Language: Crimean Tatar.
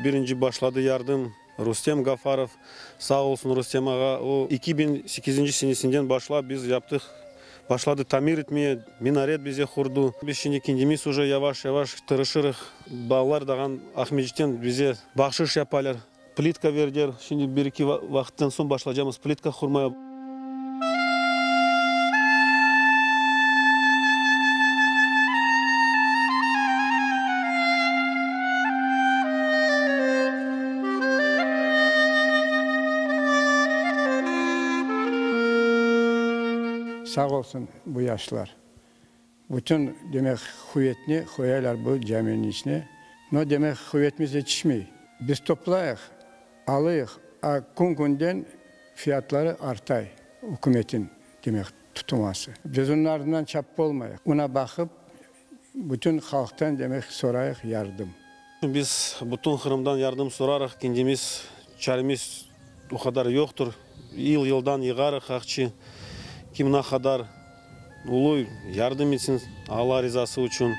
Birinci başladı yardım Rustem Gafarov. Sağ olsun Rustem ağa. O, 2008 senesinden başlap biz yaptıq, başladı tamir etmeye, minaret bize qurdu. Biz şimdi kendimiz uje yavaş-yavaş tırışırıq. Balalar dağan Aqmescitten bize bahşış yapalar, plitka berdiler. Şimdi bir-eki vaqıttan soñ başlaycamız plitka qurmaya. Sağ olsun bu yaşlar. Bütün, demek, quvetni qoyalar bu caminiñ içine. No, demek, quvetimiz yetişmey. Biz toplayıq, alıyıq, a kün-künden fiyatları artay, ükümetin, demek, tutuması. Biz onıñ ardından çapıp olmayıq. Ona baqıp, bütün halqtan, demek, sorayıq yardım. Biz bütün Qırımdan yardım sorarıq, kendimiz çaremiz o qadar yoqtır. Yıl-yıldan yığarıq aqçı, kim ne qadar uluy, yardım etsin, Alla rizası içün.